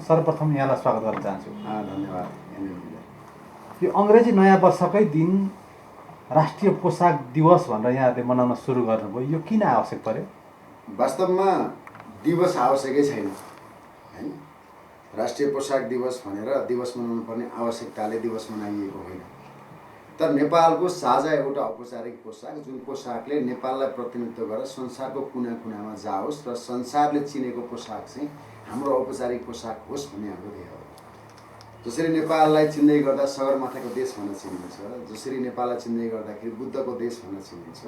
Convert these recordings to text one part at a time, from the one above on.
सर्वप्रथम यहाँलाई स्वागत गर्न चाहन्छु। धन्यवाद। यो अङ्ग्रेजी नयाँ वर्षकै दिन राष्ट्रिय पोसाक दिवस भनेर यहाँहरूले मनाउन सुरु गर्नुभयो, यो किन आवश्यक पर्यो? वास्तवमा दिवस आवश्यकै छैन हैन। राष्ट्रिय पोसाक दिवस भनेर दिवस मनाउनु पर्ने आवश्यकताले दिवस मनाइएको होइन। तर नेपालको साझा एउटा औपचारिक पोसाक, जुन पोसाकले नेपाललाई प्रतिनिधित्व गरेर संसारको कुना कुनामा जाओस् र संसारले चिनेको पोसाक चाहिँ हाम्रो औपचारिक पोसाक होस् भन्ने हाम्रो ध्येय हो। जसरी नेपाललाई चिन्दै गर्दा सगरमाथाको देश भनेर चिनिन्छ, जसरी नेपाललाई चिन्दै गर्दाखेरि बुद्धको देश भनेर चिनिन्छ,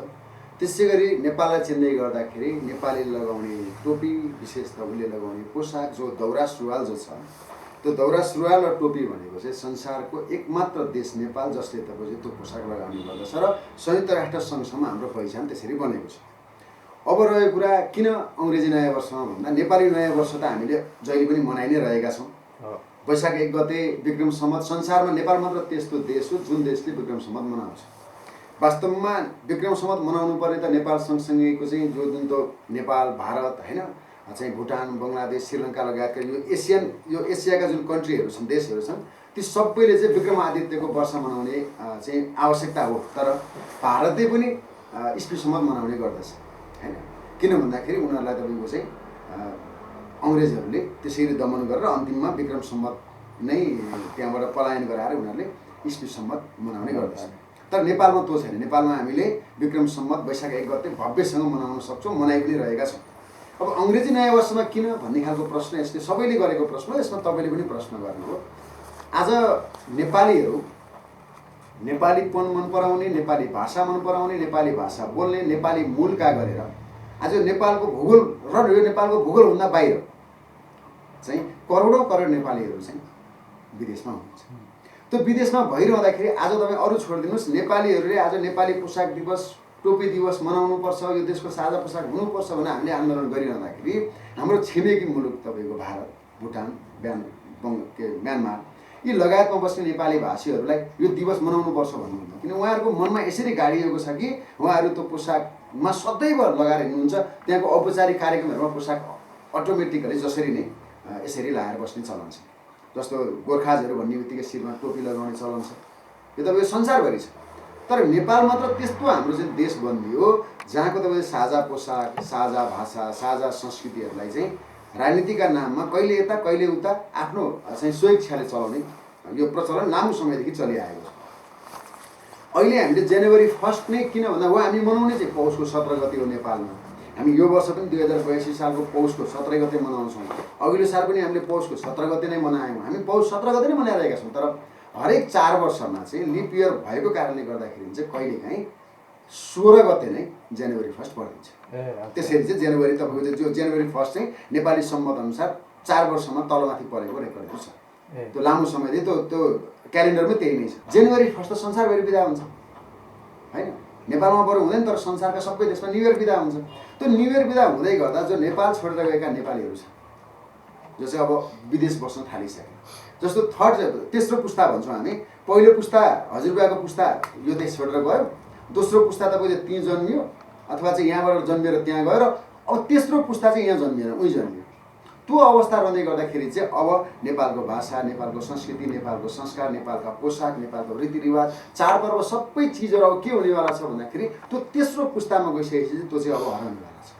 त्यसै गरी नेपाललाई चिन्दै गर्दाखेरि नेपाली लगाउने टोपी, विशेष त उसले लगाउने पोसाक जो दौरा सुरुवाल जो छ, त्यो दौरा सुरुवाल र टोपी भनेको चाहिँ संसारको एकमात्र देश नेपाल जसले तपाईँको त्यो पोसाक लगाउने गर्दछ र संयुक्त राष्ट्र सङ्घसम्म हाम्रो पहिचान त्यसरी बनेको छ। अब रहेको कुरा किन अङ्ग्रेजी नयाँ वर्षमा भन्दा नेपाली नयाँ वर्ष त हामीले जहिले पनि मनाइ नै रहेका छौँ। वैशाख 1 गते विक्रम सम्वत, संसारमा नेपाल मात्र त्यस्तो देश हो जुन देशले विक्रम सम्वत मनाउँछ। वास्तवमा विक्रम सम्वत मनाउनु पर्ने त नेपाल सँगसँगैको चाहिँ जो जुन त नेपाल, भारत होइन, चाहिँ भुटान, बङ्गलादेश, श्रीलङ्का लगायतका यो एसियाका जुन कन्ट्रीहरू छन्, देशहरू छन्, ती सबैले चाहिँ विक्रमादित्यको वर्ष मनाउने चाहिँ आवश्यकता हो। तर भारतले पनि इस्वी सम्वत मनाउने गर्दछ हैन। किन भन्दाखेरि उनीहरूलाई तपाईँको चाहिँ अङ्ग्रेजहरूले त्यसरी दमन गरेर अन्तिममा विक्रम सम्वत नै त्यहाँबाट पलायन गराएर उनीहरूले इस्वी सम्वत मनाउने गर्दछ। तर नेपालमा त्यो छैन। नेपालमा हामीले विक्रम सम्वत वैशाख 1 गते भव्यसँग मनाउन सक्छौँ, मनाइ पनि रहेका छौँ। अब अङ्ग्रेजी नयाँ वर्षमा किन भन्ने खालको प्रश्न यसले सबैले गरेको प्रश्न हो, यसमा तपाईँले पनि प्रश्न गर्नुभयो। आज नेपालीहरू नेपालीपन मन पराउने, नेपाली भाषा मन पराउने, नेपाली भाषा बोल्ने, नेपाली मूलका गरेर आज नेपालको भूगोल र यो नेपालको भूगोलभन्दा बाहिर चाहिँ करोडौँ नेपालीहरू चाहिँ विदेशमा हुनुहुन्छ। त्यो विदेशमा भइरहँदाखेरि आज तपाईँ अरू छोडिदिनुहोस्, नेपालीहरूले आज नेपाली पोसाक दिवस, टोपी दिवस मनाउनुपर्छ, यो देशको साझा पोसाक हुनुपर्छ भनेर हामीले आन्दोलन गरिरहँदाखेरि हाम्रो छिमेकी मुलुक तपाईँको भारत, भुटान, म्यानमार यी लगायतमा बस्ने नेपाली भाषीहरूलाई यो दिवस मनाउनुपर्छ भन्नुहुन्छ। किन उहाँहरूको मनमा यसरी गाडिएको छ कि उहाँहरू त्यो पोसाकमा सदैव लगाएर हिँड्नुहुन्छ। त्यहाँको औपचारिक कार्यक्रमहरूमा पोसाक अटोमेटिकली जसरी नै यसरी लगाएर बस्ने चलन छ। जस्तो गोर्खाजहरू भन्ने बित्तिकै शिरमा टोपी लगाउने चलन छ। यो तपाईँको संसारभरि छ। तर नेपाल मात्र त्यस्तो हाम्रो चाहिँ देशबन्दी हो जहाँको तपाईँको साझा पोसाक, साझा भाषा, साझा संस्कृतिहरूलाई चाहिँ राजनीतिका नाममा कहिले यता कहिले उता आफ्नो चाहिँ स्वेच्छाले चलाउने यो प्रचलन लामो समयदेखि चलिआएको छ। अहिले हामीले जनवरी 1 नै किन भन्दा हो हामी मनाउने चाहिँ पौषको 17 गते हो नेपालमा। हामी यो वर्ष पनि 2082 सालको पौषको 17 गते मनाउँछौँ। अघिल्लो साल पनि हामीले पौषको 17 गते नै मनायौँ। हामी पौष 17 गते नै मनाइरहेका छौँ। तर हरेक 4 वर्षमा चाहिँ लिप इयर भएको कारणले गर्दाखेरि चाहिँ कहिलेकाहीँ 16 गते नै जनवरी 1 परिन्छ। त्यसरी चाहिँ जनवरी तपाईँको चाहिँ जो जनवरी 1 चाहिँ नेपाली सम्मत अनुसार 4 वर्षमा तलमाथि परेको रेकर्डहरू छ। त्यो लामो समयदेखि त्यो क्यालेन्डरमै त्यही नै छ। जनवरी 1 त संसारभरि बिदा हुन्छ होइन। नेपालमा बरु हुँदैन, तर संसारका सबै देशमा न्यु इयर बिदा हुन्छ। त्यो न्यु इयर बिदा हुँदै गर्दा जो नेपाल छोडेर गएका नेपालीहरू छ, जो चाहिँ अब विदेश बस्न थालिसके, जस्तो तेस्रो पुस्ता भन्छौँ हामी। पहिलो पुस्ता हजुरबाको पुस्ता यो देश छोडेर गयो, दोस्रो पुस्ता तपाईँले त्यहीँ जन्मियो अथवा चाहिँ यहाँबाट जन्मिएर त्यहाँ गएर अब तेस्रो पुस्ता चाहिँ यहाँ जन्मिएर उहीँ जन्मियो। त्यो अवस्था रहँदै गर्दाखेरि चाहिँ अब नेपालको भाषा, नेपालको संस्कृति, नेपालको संस्कार, नेपालका पोसाक, नेपालको रीतिरिवाज, चाडपर्व सबै चिजहरू अब के हुनेवाला छ भन्दाखेरि त्यो तेस्रो पुस्तामा गइसकेपछि त्यो चाहिँ अब हराउनेवाला छ।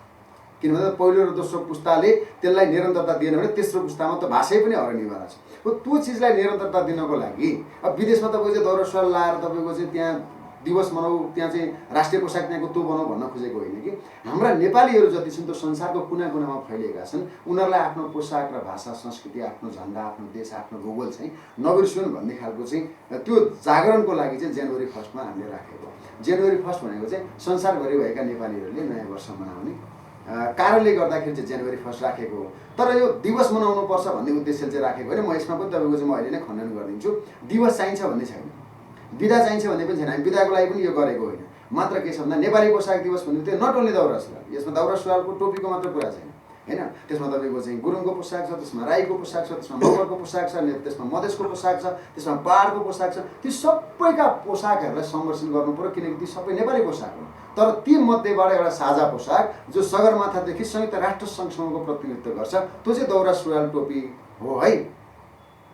किनभने पहिलो र दोस्रो पुस्ताले त्यसलाई निरन्तरता दिएन भने तेस्रो पुस्तामा त भाषै पनि हराउनेवाला छ। त्यो चिजलाई निरन्तरता दिनको लागि अब विदेशमा तपाईँको चाहिँ दौरा सुरुवाल लाएर तपाईँको चाहिँ त्यहाँ दिवस मनाऊ, त्यहाँ चाहिँ राष्ट्रिय पोसाक त्यहाँको त्यो बनाऊ भन्न खोजेको होइन कि हाम्रा नेपालीहरू जति छन् त्यो संसारको कुना कुनामा फैलिएका छन्। उनीहरूलाई आफ्नो पोसाक र भाषा, संस्कृति, आफ्नो झन्डा, आफ्नो देश, आफ्नो भूगोल चाहिँ नबिर्सुन् भन्ने खालको चाहिँ त्यो जागरणको लागि चाहिँ जनवरी 1 हामीले राखेको। जनवरी 1 भनेको चाहिँ संसारभरि भएका नेपालीहरूले नयाँ वर्ष मनाउने कारणले गर्दाखेरि चाहिँ जनवरी 1 राखेको हो। तर यो दिवस मनाउनु पर्छ भन्ने उद्देश्यले चाहिँ राखेको होइन। म यसमा पनि तपाईँको चाहिँ म अहिले नै खण्डन गरिदिन्छु। दिवस चाहिन्छ भन्ने छैन, बिदा चाहिन्छ भन्ने पनि छैन। हामी बिदाको लागि पनि यो गरेको होइन। मात्र के छ भन्दा नेपाली पोसाक दिवस भन्ने त्यो नट ओन्ली दौरा सुरुवाल, यसमा दौरा सुरुवालको टोपीको मात्र कुरा छैन होइन। त्यसमा तपाईँको चाहिँ गुरुङको पोसाक छ, त्यसमा राईको पोसाक छ, त्यसमा मगरको पोसाक छ, त्यसमा मधेसको पोसाक छ, त्यसमा पहाडको पोसाक छ। ती सबैका पोसाकहरूलाई संरक्षण गर्नु पर्यो किनकि ती सबै नेपाली पोसाक हो। तर ती मध्येबाट एउटा साझा पोसाक जो सगरमाथादेखि संयुक्त राष्ट्र सङ्घसँगको प्रतिनिधित्व गर्छ, त्यो चाहिँ दौरा सुरुवाल, टोपी हो है,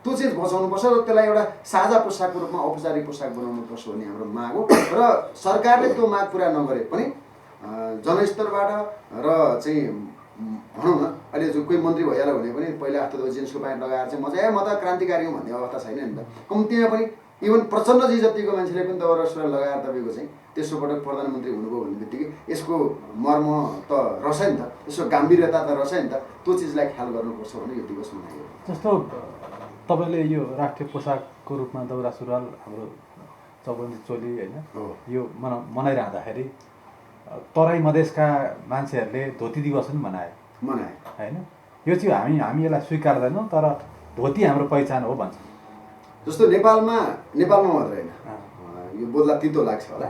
त्यो चिज बचाउनुपर्छ र त्यसलाई एउटा साझा पोसाकको रूपमा औपचारिक पोसाक बनाउनुपर्छ भन्ने हाम्रो माग हो। र सरकारले त्यो माग पुरा नगरे पनि जनस्तरबाट र चाहिँ भनौँ न अहिले जो कोही मन्त्री भइहाल्यो भने पनि पहिला जस्तो जिन्सको प्यान्ट लगाएर चाहिँ म त क्रान्तिकारी हुँ भन्ने अवस्था छैन नि त। कम्तीमा पनि इभन प्रचण्डजी जतिको मान्छेले पनि दौरा सुरुवाल लगाएर तपाईँको चाहिँ तेस्रो पटक प्रधानमन्त्री हुनुभयो भन्ने बित्तिकै यसको मर्म त रहेछ नि त, यसको गम्भीरता त रहेछ नि त। त्यो चिजलाई ख्याल गर्नुपर्छ भने यो दिवस मनाइयो। जस्तो तपाईँले यो राष्ट्रिय पोसाकको रूपमा दौरा सुरुवाल हाम्रो चौबन्दी चोली होइन यो मनाइरहँदाखेरि तराई मधेसका मान्छेहरूले धोती दिवस पनि मनाए होइन। यो चाहिँ हामी यसलाई स्वीकार्दैनौँ, तर धोती हाम्रो पहिचान हो भन्छ। जस्तो नेपालमा मात्र होइन, यो बोल्दा तितो लाग्छ होला,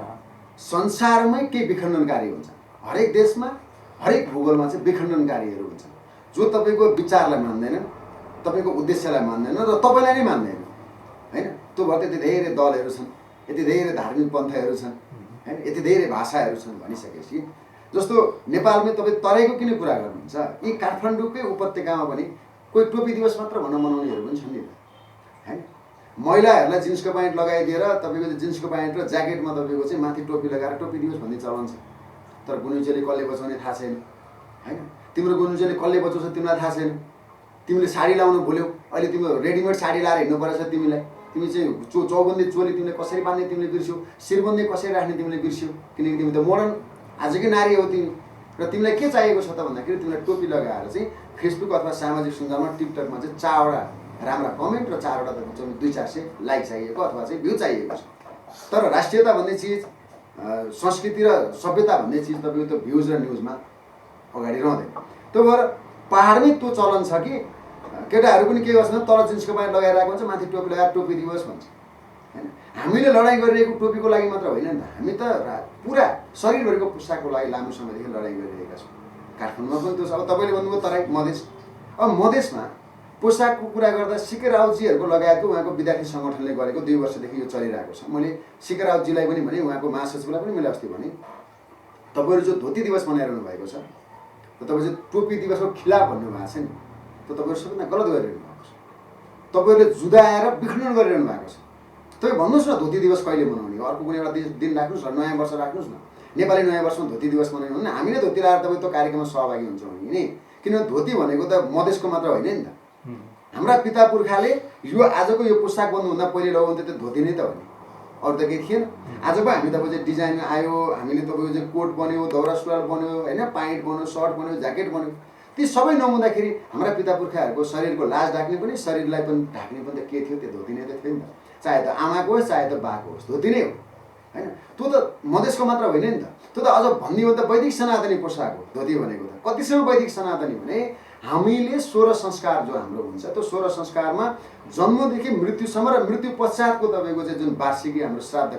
संसारमै केही विखण्डनकारी हुन्छ। हरेक देशमा हरेक भूगोलमा चाहिँ विखण्डनकारीहरू हुन्छन् जो तपाईँको विचारलाई मान्दैनन्, तपाईँको उद्देश्यलाई मान्दैन र तपाईँलाई नै मान्दैन होइन। त्यो भएर यति धेरै दलहरू छन्, यति धेरै धार्मिक पन्थहरू छन् होइन, यति धेरै भाषाहरू छन् भनिसकेपछि जस्तो नेपालमै तपाईँ तराईको किन कुरा गर्नुहुन्छ, यी काठमाडौँकै उपत्यकामा पनि कोही टोपी दिवस मात्र भनेर मनाउनेहरू पनि छन् नि त होइन। महिलाहरूलाई जिन्सको प्यान्ट लगाइदिएर तपाईँको जिन्सको प्यान्ट र ज्याकेटमा तपाईँको चाहिँ माथि टोपी लगाएर टोपी दिवस भन्ने चलन छ। तर गुन्युचेले कसले बचाउने थाहा छैन होइन। तिम्रो गुन्युचेले कसले बचाउँछ तिमीलाई थाहा छैन। तिमीले साडी लाउनु भुल्यौ, अहिले तिम्रो रेडिमेड साडी लाएर हिँड्नु परेछ तिमीलाई। तिमी चाहिँ चौबन्दी चोली तिमीले कसरी बाँध्ने तिमीले बिर्स्यौ, शिरबन्दी कसरी राख्ने तिमीले बिर्स्यौ, किनकि तिमी त मोडर्न आजकै नारी हो तिमी। र तिमीलाई के चाहिएको छ त भन्दाखेरि तिमीलाई टोपी लगाएर चाहिँ फेसबुक अथवा सामाजिक सञ्जालमा टिकटकमा चाहिँ 4वटा राम्रा कमेन्ट र 4वटा चाहिँ 200-400 लाइक चाहिएको अथवा चाहिँ भ्यू चाहिएको छ। तर राष्ट्रियता भन्ने चिज, संस्कृति र सभ्यता भन्ने चिज तपाईँको त्यो भ्युज र न्युजमा अगाडि रहँदैन। त्यो भएर पाहाडमै त्यो चलन छ कि केटाहरू पनि के गर्छन्, तल जिन्सको प्यान्ट लगाइरहेको हुन्छ, माथि टोपी लगाएर टोपी दिवस भन्छ होइन। हामीले लडाइँ गरिरहेको टोपीको लागि मात्र होइन नि त, हामी त पुरा शरीरभरिको पोसाकको लागि लामो समयदेखि लडाइँ गरिरहेका छौँ। काठमाडौँमा पनि त्यो छ। अब तपाईँले भन्नुभयो तराई मधेस, अब मधेसमा पोसाकको कुरा गर्दा सिके राउतजीहरूको लगायतको उहाँको विद्यार्थी सङ्गठनले गरेको 2 वर्षदेखि यो चलिरहेको छ। मैले सिके राउतजीलाई पनि भने, उहाँको महासचिवलाई पनि मैले अस्ति भने, तपाईँहरू जो धोती दिवस मनाइरहनु भएको छ र तपाईँ चाहिँ टोपी दिवसको खिलाफ भन्नुभएको छ नि, त्यो तपाईँहरू सबैजना गलत गरिरहनु भएको छ। तपाईँहरूले जुदाएर विखण्डन गरिरहनु भएको छ। तपाईँ भन्नुहोस् न धोती दिवस कहिले मनाउने, अर्को कुनै एउटा दिन राख्नुहोस् न, नयाँ वर्ष राख्नुहोस् न, नेपाली नयाँ वर्षमा धोती दिवस मनाउनु भने हामी नै धोती लगाएर तपाईँ त्यो कार्यक्रममा सहभागी हुन्छौँ नि। किनभने धोती भनेको त मधेसको मात्र होइन नि त। हाम्रा पिता पुर्खाले यो आजको यो पोसाक बन्नुभन्दा पहिले लगाउँथे त्यो धोती नै त हो नि, अरू त केही थिएन। आज पो हामी तपाईँको चाहिँ डिजाइन आयो, हामीले तपाईँको चाहिँ कोट बन्यो, दौरा सुरुवाल बन्यो होइन, प्यान्ट बन्यो, सर्ट बन्यो, ज्याकेट बन्यो। ती सबै नहुँदाखेरि हाम्रा पिता पुर्खाहरूको शरीरको लाज ढाक्ने पनि, शरीरलाई पनि ढाक्ने पनि त के थियो, त्यो धोती नै त थियो नि त। चाहे त आमाको होस् चाहे त बाको होस्, धोती नै हो होइन। त्यो त मधेसको मात्र होइन नि त। त्यो त अझ भन्ने हो त वैदिक सनातनी पोसाक हो धोती भनेको त। कतिसम्म वैदिक सनातनी भने हामीले 16 संस्कार जो हाम्रो हुन्छ, त्यो 16 संस्कारमा जन्मदेखि मृत्युसम्म र मृत्यु पश्चातको तपाईँको चाहिँ जुन वार्षिकी हाम्रो श्राद्ध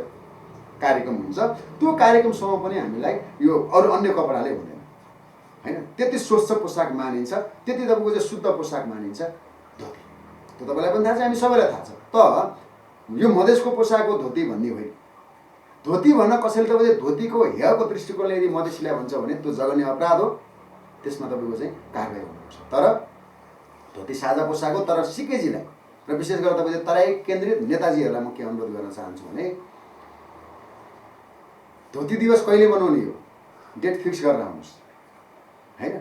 कार्यक्रम हुन्छ, त्यो कार्यक्रमसम्म पनि हामीलाई यो अरू अन्य कपडाले हुँदैन होइन। त्यति स्वच्छ पोसाक मानिन्छ, त्यति तपाईँको चाहिँ शुद्ध पोसाक मानिन्छ धोती। त्यो तपाईँलाई पनि थाहा छ, हामी सबैलाई थाहा छ। त यो मधेसको पोसाक हो धोती भन्ने होइन। धोती भन्न कसैले तपाईँले धोतीको हेयको दृष्टिकोणले यदि मधेसीलाई भन्छ भने त्यो जघन्य अपराध हो, त्यसमा तपाईँको चाहिँ कारबाही हुनुपर्छ। तर धोती साझा पोसाक हो। तर सिकेजीलाई र विशेष गरेर तपाईँले तराई केन्द्रित नेताजीहरूलाई म के अनुरोध गर्न चाहन्छु भने धोती दिवस कहिले मनाउने हो, डेट फिक्स गरेर आउनुहोस् होइन।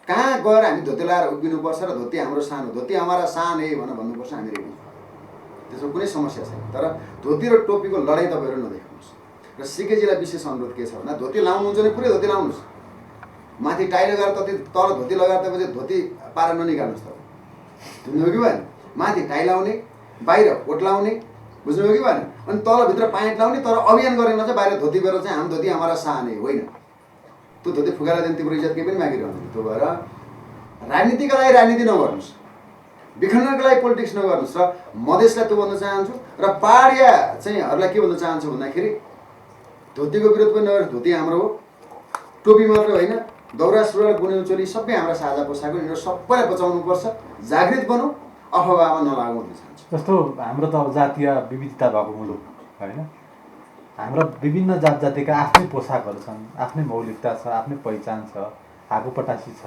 कहाँ गएर हामी धोती लगाएर उभिनुपर्छ र धोती हाम्रो शान हो, धोती हमारा शान है भनेर भन्नुपर्छ, हामी रेडी, त्यसमा कुनै समस्या छैन। तर धोती र टोपीको लडाइँ तपाईँहरू नदेखाउनुहोस्। र सिकेजीलाई विशेष अनुरोध के छ भन्दा धोती लाउनुहुन्छ भने पुरै धोती लाउनुहोस्, माथि टाई लगाएर तल धोती लगाएर तपाईँ धोती पारा ननिकाल्नुहोस्। तपाईँ बुझ्नुभयो कि भएन? माथि टाई लाउने, बाहिर कोट लाउने, बुझ्नुभयो कि भएन? अनि तलभित्र प्यान्ट लाउने, तर अभियान गरेन चाहिँ बाहिर धोती बेर चाहिँ हाम्रो धोती हमारा शान है होइन। त्यो धोती फुगाएर तिम्रो इज्जत केही पनि मागिरहँदैन। त्यो भएर राजनीतिका लागि राजनीति नगर्नुहोस्, विखण्डनका लागि पोलिटिक्स नगर्नुहोस्। र मधेसलाई त्यो भन्न चाहन्छु र पहाडिया चाहिँहरूलाई के भन्न चाहन्छु भन्दाखेरि धोतीको विरोध पनि नगर्नुहोस्। धोती हाम्रो हो, टोपी मात्र होइन, दौरा सुरुवाल गुन्यु चोली सबै हाम्रा साझा पोसाक हो। यिनीहरू सबैलाई बचाउनुपर्छ, जागृत बनौँ, अफवाहमा नलागौँ भन्न चाहन्छु। जस्तो हाम्रो त जातीय विविधता भएको मुलुक होइन, हाम्रो विभिन्न जात जातिका आफ्नै पोसाकहरू छन्, आफ्नै मौलिकता छ, आफ्नै पहिचान छ, हागु पटासी छ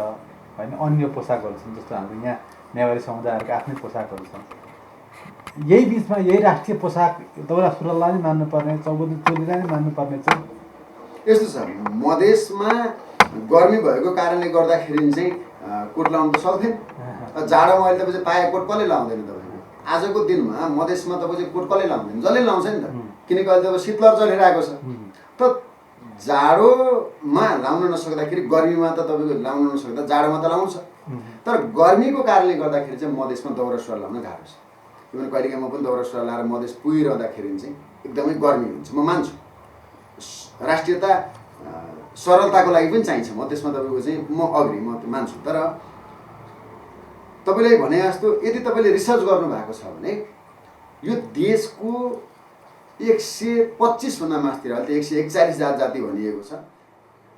होइन, अन्य पोसाकहरू छन्। जस्तो हाम्रो यहाँ नेवारी समुदायहरूको आफ्नै पोसाकहरू छन्। यही बिचमा यही राष्ट्रिय पोसाक दौरा सुरुवाललाई नै मान्नुपर्ने, चौबन्दी चोलीलाई नै मान्नुपर्ने चाहिँ यस्तो छ, मधेसमा गर्मी भएको कारणले गर्दाखेरि चाहिँ कोट लाउनु त सक्दैन। जाडोमा अहिले तपाईँ पाए कोट कसले लाउँदैन तपाईँको? आजको दिनमा मधेसमा तपाईँ चाहिँ कोट कसले लाउँदैन? जसले लाउँछ नि त, किनकि अहिले त शीतलहर चलिरहेको छ। त जाडोमा लाउन नसक्दाखेरि गर्मीमा त तपाईँको लाउन नसक्दा जाडोमा त लाउँछ। तर गर्मीको कारणले गर्दाखेरि चाहिँ मधेसमा दौरा सुरुवाल लाउन गाह्रो छ। इभन कहिलेकाहीँ म पनि दौरा सुरुवाल लाएर मधेस पुगिरहँदाखेरि चाहिँ एकदमै गर्मी हुन्छ, म मान्छु। राष्ट्रियता सरलताको लागि पनि चाहिन्छ, म त्यसमा तपाईँको चाहिँ म अग्री, म मान्छु। तर तपाईँले भने जस्तो यदि तपाईँले रिसर्च गर्नुभएको छ भने यो देशको 125भन्दा मास्तिर, अहिले त 141 जात जाति भनिएको छ।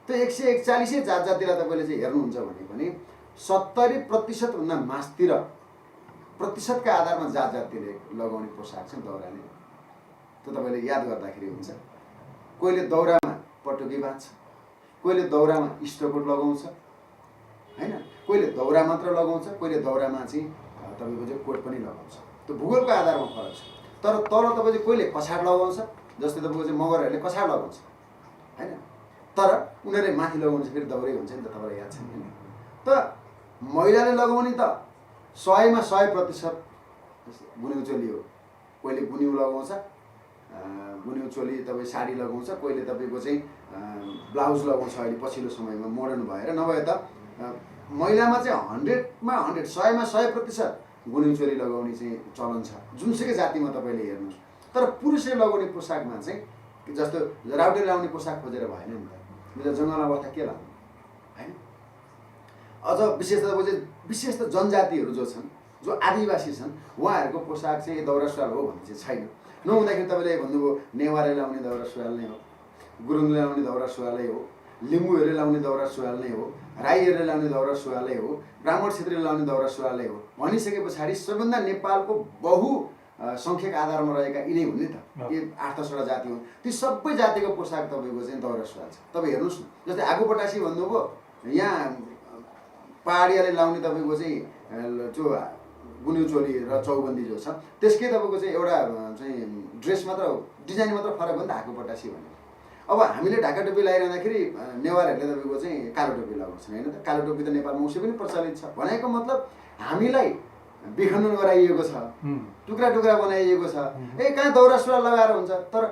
त्यो 141 जात जातिलाई तपाईँले चाहिँ हेर्नुहुन्छ भने पनि 70% भन्दा मास्तिर प्रतिशतका आधारमा जात जातिले लगाउने पोसाक चाहिँ दौरा नै हो। त्यो तपाईँले याद गर्दाखेरि हुन्छ। कोहीले दौरामा पटुकी बाँध्छ, कोहीले दौरामा इस्टकोट लगाउँछ होइन, कोहीले दौरा मात्र लगाउँछ, कोहीले दौरामा चाहिँ तपाईँको चाहिँ कोट पनि लगाउँछ। त्यो भूगोलको आधारमा फरक छ। तर तल तपाईँ चाहिँ कोहीले कछाड लगाउँछ, जस्तै तपाईँको चाहिँ मगरहरूले कछाड लगाउँछ होइन, तर उनीहरूले माथि लगाउनु फेरि दौरै हुन्छ नि त, तपाईँलाई याद छ नि। त महिलाले लगाउने त 100मा 100% गुन्यु चोली हो। कोहीले गुन्यु लगाउँछ, गुन्यु चोली तपाईँ साडी लगाउँछ, कोहीले तपाईँको चाहिँ ब्लाउज लगाउँछ। अहिले पछिल्लो समयमा मोडर्न भएर, नभए त महिलामा चाहिँ 100मा 100 100मा 100% गुन्यु चोली लगाउने चाहिँ चलन छ, जुनसुकै जातिमा तपाईँले हेर्नुहोस्। तर पुरुषले लगाउने पोसाकमा चाहिँ जस्तो राउटे लाउने पोसाक खोजेर भएन नि त, जङ्गल अवस्था के लाउने होइन। अझ विशेष त जनजातिहरू जो छन्, जो आदिवासी छन्, उहाँहरूको पोसाक चाहिँ दौरा सुरुवाल हो भन्ने चाहिँ छैन। नहुँदाखेरि तपाईँले भन्नुभयो नेवारले लाउने दौरा सुरुवाल नै हो, गुरुङले लाउने दौरा सुरुवालै हो, लिम्बूहरूले लाउने दौरा सुरुवाल नै हो, राईहरूले लाउने दौरा सुरुवालै हो, ब्राह्मण क्षेत्रीले लाउने दौरा सुरुवालै हो भनिसके पछाडि सबभन्दा नेपालको बहुसङ्ख्यक आधारमा रहेका यिनै हुन् नि त, यो 8-10वटा जाति हुन्। ती सबै जातिको पोसाक तपाईँको चाहिँ दौरा सुरुवाल छ। तपाईँ हेर्नुहोस् न, जस्तै आगोपटासी भन्नुभयो, यहाँ पहाडियाले लाउने तपाईँको चाहिँ जो गुन्यु चोली र चौबन्दी जो छ त्यसकै तपाईँको चाहिँ एउटा चाहिँ ड्रेस मात्र, डिजाइन मात्र फरक हो नि त आगोपटासी भने। अब हामीले ढाका टोपी लगाइरहँदाखेरि नेवारहरूले तपाईँको चाहिँ कालो टोपी लगाउँछन् होइन त। कालो टोपी त नेपालमा उसै पनि प्रचलित छ। भनेको मतलब हामीलाई विखण्डन गराइएको छ, टुक्रा टुक्रा बनाइएको छ। कहाँ दौरा सुरुवाल लगाएर हुन्छ, तर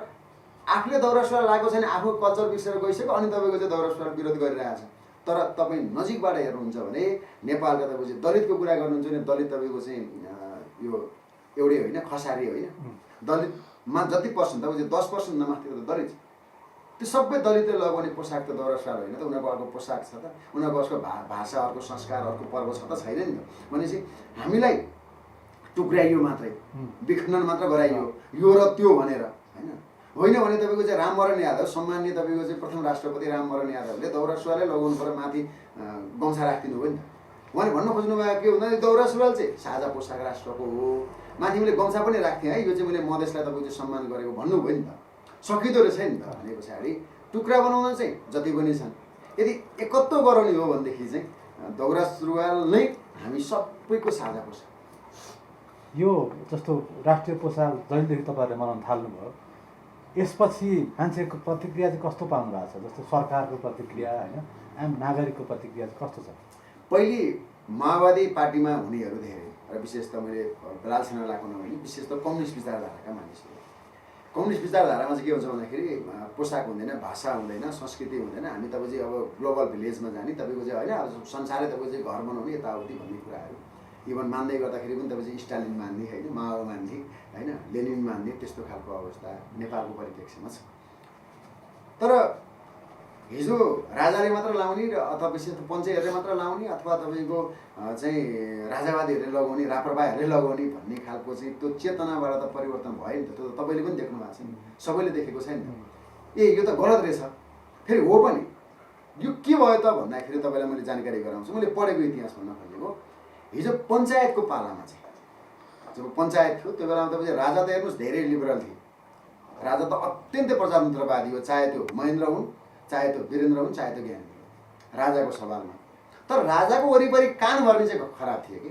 आफूले दौरा सुरुवाल लगाएको छैन, आफू कल्चर बिर्सेर गइसक्यो, अनि तपाईँको चाहिँ दौरा सुरुवाल विरोध गरिरहेको छ। तर तपाईँ नजिकबाट हेर्नुहुन्छ भने नेपालका तपाईँको चाहिँ दलितको कुरा गर्नुहुन्छ भने दलित तपाईँको चाहिँ यो एउटै होइन, खसारी होइन। दलितमा जति पर्सेन्ट तपाईँको चाहिँ 10% माथिको त दलित, त्यो सबै दलितले लगाउने पोसाक त दौरा सुरुवाल होइन त। उनीहरूको अर्को पोसाक छ त, उनीहरूको अर्को भाषा, अर्को संस्कार, अर्को पर्व छ त, छैन नि त। भनेपछि हामीलाई टुक्राइयो मात्रै, विखण्डन मात्र गराइयो यो र त्यो भनेर होइन भने तपाईँको चाहिँ रामवरण यादव, सम्मान्य तपाईँको चाहिँ प्रथम राष्ट्रपति रामवरण यादवले दौरा सुरुवालै लगाउनु पर्यो, माथि गम्छा राखिदिनु भयो नि त। उहाँले भन्न खोज्नु भएको के भन्दा दौरा सुरुवाल चाहिँ साझा पोसाक राष्ट्रको हो, माथि मैले गम्छा पनि राख्थेँ है, यो चाहिँ मैले मधेसलाई तपाईँको चाहिँ सम्मान गरेको भन्नुभयो नि त। सकिँदो रहेछ नि त। भने पछाडि टुक्रा बनाउन चाहिँ जति पनि छन्, यदि एकत्व गराउने हो भनेदेखि चाहिँ दौरा सुरुवाल नै हामी सबैको साझा पोसाक। यो जस्तो राष्ट्रिय पोसाक जहिलेदेखि तपाईँहरूले मनाउन थाल्नुभयो, यसपछि मान्छेको प्रतिक्रिया चाहिँ कस्तो पाउनु भएको छ? जस्तो सरकारको प्रतिक्रिया होइन, आम नागरिकको प्रतिक्रिया चाहिँ कस्तो छ? पहिले माओवादी पार्टीमा हुनेहरू धेरै, र विशेष त मैले बलाल सेनालाको नभने विशेष त कम्युनिस्ट विचारधाराका मानिसहरू। कम्युनिस्ट विचारधारामा चाहिँ के हुन्छ भन्दाखेरि पोसाक हुँदैन, भाषा हुँदैन, संस्कृति हुँदैन, हामी तपाईँ चाहिँ अब ग्लोबल भिलेजमा जाने, तपाईँको चाहिँ होइन संसारै तपाईँको चाहिँ घर बनाउने यताउति भन्ने कुराहरू इभन मान्दै गर्दाखेरि पनि तपाईँ चाहिँ स्टालिन मान्ने होइन, माओ मान्ने होइन, लेनिन मान्ने, त्यस्तो खालको अवस्था नेपालको परिप्रेक्ष्यमा छ। तर हिजो राजाले मात्र लाउने र अथवा विशेष पञ्चेहरूले मात्र लाउने अथवा तपाईँको चाहिँ राजावादीहरूले लगाउने, राप्रपाहरूले लगाउने भन्ने खालको चाहिँ त्यो चेतनाबाट त परिवर्तन भयो नि त। त्यो तपाईँले पनि देख्नु भएको छ नि, सबैले देखेको छैन त। यो त गलत रहेछ। फेरि हो पनि यो के भयो त भन्दाखेरि तपाईँलाई मैले जानकारी गराउँछु। मैले पढेको इतिहास भन्न खोजेको, हिजो पञ्चायतको पालामा चाहिँ जब पञ्चायत थियो त्यो बेलामा तपाईँ राजा त हेर्नुहोस् धेरै लिबरल थिए। राजा त अत्यन्तै प्रजातन्त्रवादी हो, चाहे त्यो महेन्द्र हुन्, चाहे त्यो वीरेन्द्र हुन्, चाहे त्यो ज्ञानेन्द्र, राजाको सवालमा। तर राजाको वरिपरि कान भर्ने चाहिँ खराब थिए कि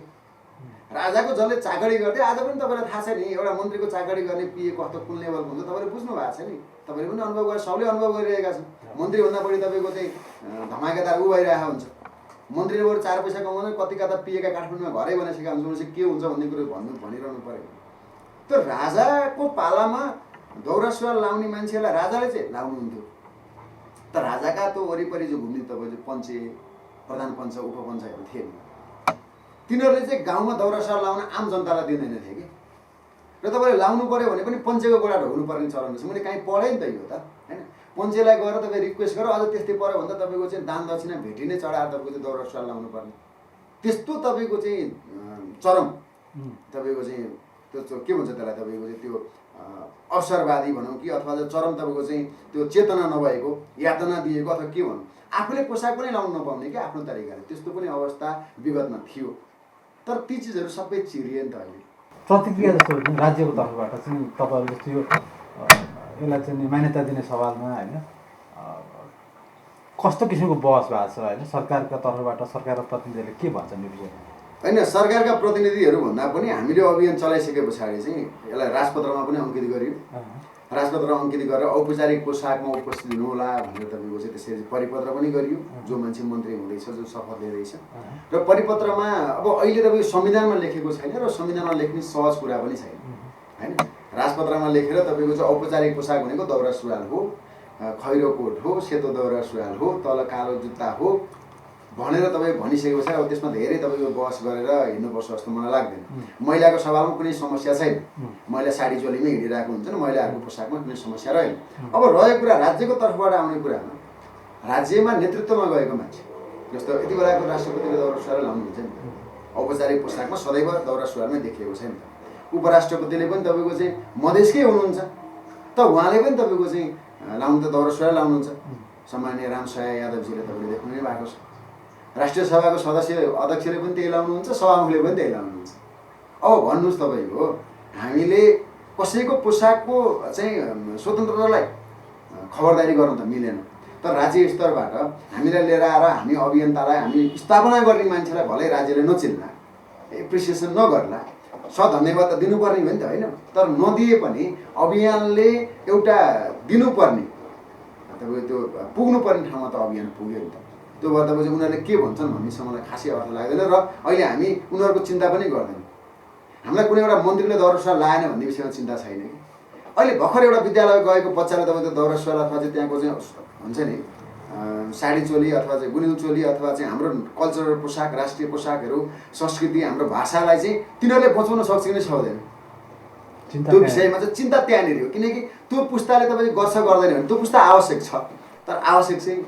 राजाको जसले चाकरी गर्थे आज पनि तपाईँलाई थाहा छ नि एउटा मन्त्रीको चाकरी गर्ने पिए कस्तो कुन लेभलको हुन्छ तपाईँले बुझ्नु भएको छ नि तपाईँले पनि अनुभव गरेर सबले अनुभव गरिरहेका छन् मन्त्रीभन्दा बढी तपाईँको चाहिँ धमाकेदार ऊ भइरहेको हुन्छ मन्त्रीले बरु 4 पैसा कमाउने कतिका त पिएका काठमाडौँमा घरै बनाइसकेका हुन्छ भनेपछि के हुन्छ भन्ने कुरो भनिरहनु पऱ्यो त्यो राजाको पालामा दौरा सुरुवाल लाउने मान्छेलाई राजाले चाहिँ लाउनुहुन्थ्यो त राजाका त्यो वरिपरि जो घुम्ने तपाईँको पञ्चे प्रधान पञ्च उपपञ्चहरू थिए नि तिनीहरूले चाहिँ गाउँमा दौरा सुरुवाल लाउन आम जनतालाई दिँदैन थिए कि र तपाईँले लाउनु पऱ्यो भने पनि पञ्चेको गोडा ढोग्नुपर्ने चलन छ मैले कहीँ पढेँ नि त यो त होइन पञ्चेलाई गएर तपाईँ रिक्वेस्ट गरेर अझ त्यस्तै पऱ्यो भने त तपाईँको चाहिँ दान दक्षिणा भेटिने चढाएर तपाईँको चाहिँ दौरा सुरुवाल लाउनु पर्ने त्यस्तो तपाईँको चाहिँ चरम तपाईँको चाहिँ त्यो के भन्छ त्यसलाई तपाईँको चाहिँ त्यो अवसरवादी भनौँ कि अथवा चरम तपाईँको चाहिँ त्यो चेतना नभएको यातना दिएको अथवा के भनौँ आफूले पोसाक पनि लाउनु नपाउने क्या आफ्नो तरिकाले त्यस्तो पनि अवस्था विगतमा थियो तर ती चिजहरू सबै चिरिए नि त अहिले प्रतिक्रिया जस्तो राज्यको तर्फबाट चाहिँ तपाईँहरू जस्तो यो यसलाई चाहिँ मान्यता दिने सवालमा होइन कस्तो किसिमको बहस भएको छ होइन सरकारका तर्फबाट सरकारका प्रतिनिधिहरूले के भन्छन् यो विषयमा होइन सरकारका प्रतिनिधिहरू भन्दा पनि हामीले अभियान चलाइसके पछाडि चाहिँ यसलाई राजपत्रमा पनि अङ्कित गरियो राजपत्रमा अङ्कित गरेर औपचारिक पोसाकमा उपस्थित हुनुहोला भनेर तपाईँको चाहिँ त्यसरी परिपत्र पनि गरियो जो मान्छे मन्त्री हुँदैछ जो शपथ लिँदैछ र परिपत्रमा अब अहिले तपाईँको संविधानमा लेखेको छैन र संविधानमा लेख्ने सहज कुरा पनि छैन होइन राजपत्रमा लेखेर तपाईँको चाहिँ औपचारिक पोसाक भनेको दौरा सुरुवाल हो खैरो कोट हो सेतो दौरा सुरुवाल हो तल कालो जुत्ता हो भनेर तपाईँ भनिसकेपछि अब त्यसमा धेरै तपाईँको बहस गरेर हिँड्नुपर्छ जस्तो मलाई लाग्दैन महिलाको सवालमा कुनै समस्या छैन महिला साडी चोलीमै हिँडिरहेको हुन्छ नि महिलाहरूको पोसाकमा कुनै समस्या रहेन अब रहेको कुरा राज्यको तर्फबाट आउने कुरामा राज्यमा नेतृत्वमा गएको मान्छे जस्तो यति बेलाको राष्ट्रपतिले दौरा सुरुवाल लाउनुहुन्छ नि औपचारिक पोसाकमा सदैव दौरा सुरुवालमै देखिएको छ नि त उपराष्ट्रपतिले पनि तपाईँको चाहिँ मधेसकै हुनुहुन्छ त उहाँले पनि तपाईँको चाहिँ लाउनु त दौरा सुरुवाल लाउनुहुन्छ सामान्य रामसहाय यादवजीले तपाईँले देख्नु नै भएको छ राष्ट्रिय सभाको सदस्य अध्यक्षले पनि त्यही लाउनुहुन्छ सभामुखले पनि त्यही लाउनुहुन्छ अब भन्नुहोस् तपाईँको हामीले कसैको पोसाकको चाहिँ स्वतन्त्रतालाई खबरदारी गर्नु त मिलेन तर राज्य स्तरबाट हामीलाई लिएर आएर हामी अभियन्तालाई हामी स्थापना गर्ने मान्छेलाई भलै राज्यले नचिन्ला एप्रिसिएसन नगर्ला धन्यवाद त दिनुपर्ने हो नि त होइन तर नदिए पनि अभियानले एउटा दिनुपर्ने तपाईँको त्यो पुग्नुपर्ने ठाउँमा त अभियान पुग्यो नि त त्यो गर्दा चाहिँ उनीहरूले के भन्छन् भन्नेसँग मलाई खासै अर्थ लाग्दैन र अहिले हामी उनीहरूको चिन्ता पनि गर्दैनौँ हामीलाई कुनै एउटा मन्त्रीले दौरा सुरुवाल लाएन भन्ने विषयमा चिन्ता छैन कि अहिले भर्खर एउटा विद्यालय गएको बच्चालाई तपाईँको दौरा सुरुवाल अथवा चाहिँ त्यहाँको चाहिँ हुन्छ नि साडी चोली अथवा चाहिँ गुनिउँ चोली अथवा चाहिँ हाम्रो कल्चरल पोसाक राष्ट्रिय पोसाकहरू संस्कृति हाम्रो भाषालाई चाहिँ तिनीहरूले बचाउन सक्छ कि नै सक्दैन त्यो विषयमा चाहिँ चिन्ता त्यहाँनिर हो किनकि त्यो पुस्ताले तपाईँले गर्छ गर्दैन भने त्यो पुस्ता आवश्यक छ तर आवश्यक चाहिँ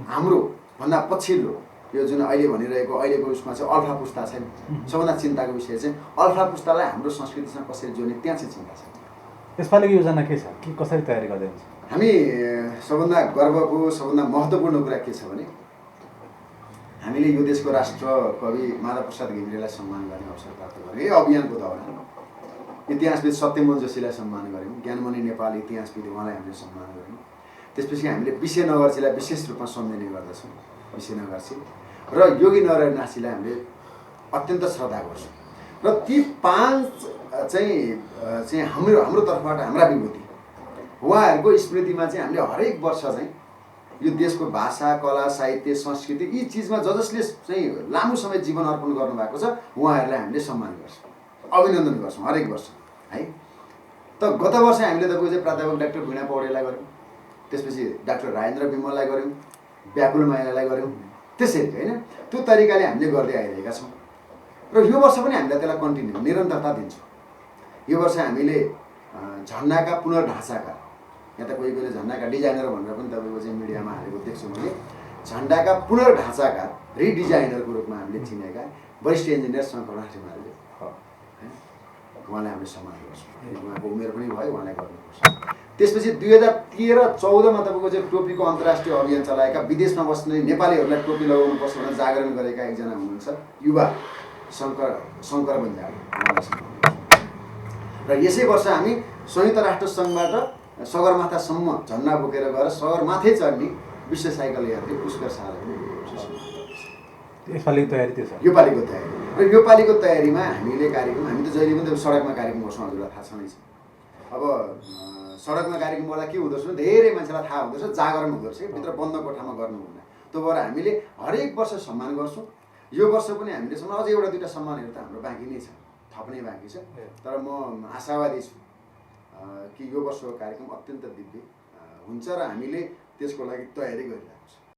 हाम्रो भन्दा पछिल्लो यो जुन अहिले भनिरहेको अहिलेको उसमा चाहिँ अल्फा पुस्ता छ नि सबभन्दा चिन्ताको विषय चाहिँ अल्फा पुस्तालाई हाम्रो संस्कृतिसँग कसरी जोड्ने त्यहाँ चाहिँ चिन्ता छ यसपालिको योजना के छ के कसरी तयारी गर्दै हुन्छ हामी सबभन्दा गर्वको सबभन्दा महत्त्वपूर्ण कुरा के छ भने हामीले यो देशको राष्ट्र कवि माधव प्रसाद घिमिरेलाई सम्मान गर्ने अवसर प्राप्त गर्यौँ यही अभियानको दौरान इतिहासविद सत्यमोहन जोशीलाई सम्मान गऱ्यौँ ज्ञानमणि नेपाल इतिहासविद उहाँलाई हामीले सम्मान गऱ्यौँ त्यसपछि हामीले विशेनगरजीलाई विशेष रूपमा सम्झिने गर्दछौँ विशेनगरजी र योगी नारायण नाथजीलाई हामीले अत्यन्त श्रद्धा गर्छौँ र ती 5 चाहिँ हाम्रो तर्फबाट हाम्रा विभूति उहाँहरूको स्मृतिमा चाहिँ हामीले हरेक वर्ष चाहिँ यो देशको भाषा कला साहित्य संस्कृति यी चिजमा जसले चाहिँ लामो समय जीवन अर्पण गर्नुभएको छ उहाँहरूलाई हामीले सम्मान गर्छौँ अभिनन्दन गर्छौँ हरेक वर्ष है त गत वर्ष हामीले तपाईँको चाहिँ प्राध्यापक डाक्टर वीणा पौडेललाई गऱ्यौँ त्यसपछि डाक्टर राजेन्द्र विमललाई गऱ्यौँ व्याकुल मायालाई गऱ्यौँ त्यसरी होइन त्यो तरिकाले हामीले गर्दै आइरहेका छौँ र यो वर्ष पनि हामीले त्यसलाई कन्टिन्यू निरन्तरता दिन्छौँ यो वर्ष हामीले झन्डाका पुनर्ढाँचाका यहाँ त कोही कोहीले झन्डाका डिजाइनर भनेर पनि तपाईँको चाहिँ मिडियामा हालेको देख्छु मैले झन्डाका पुनर्ढाँचाका रिडिजाइनरको रूपमा हामीले चिनेका वरिष्ठ इन्जिनियर शङ्करनाथ हिमालले उहाँलाई हामीले सम्मान गर्छौँ उहाँको उमेर पनि भयो उहाँलाई गर्नुपर्छ त्यसपछि 2013-14मा तपाईँको चाहिँ टोपीको अन्तर्राष्ट्रिय अभियान चलाएका विदेशमा बस्ने नेपालीहरूलाई टोपी लगाउनुपर्छ भनेर जागरण गरेका एकजना हुनुहुन्छ युवा शङ्कर बन्जाल र यसै वर्ष हामी संयुक्त राष्ट्र सङ्घबाट सगरमाथासम्म झन्डा बोकेर गएर सगरमाथै चढ्ने विश्व साइकल यात्री पुष्कर शाहलाई यसपालिको तयारी त्यो छ योपालिको तयारी र र यो पालिको तयारीमा हामीले कार्यक्रम हामी त जहिले पनि सडकमा कार्यक्रम गर्छौँ हजुरलाई थाहा छँदैछ। अब सडकमा कार्यक्रम गर्दा के हुँदो रहेछ धेरै मान्छेलाई थाहा हुँदो रहेछ जागरण हुँदो रहेछ भित्र बन्द कोठामा गर्नु हुँदैन। त्यो भएर हामीले हरेक वर्ष सम्मान गर्छौँ। यो वर्ष पनि हामीले अझ एउटा दुईवटा सम्मानहरू त हाम्रो बाँकी नै छ, थप्नै बाँकी छ। तर म आशावादी छु कि यो वर्षको कार्यक्रम अत्यन्त दिव्य हुन्छ र हामीले त्यसको लागि तयारी गरिरहेको छौँ।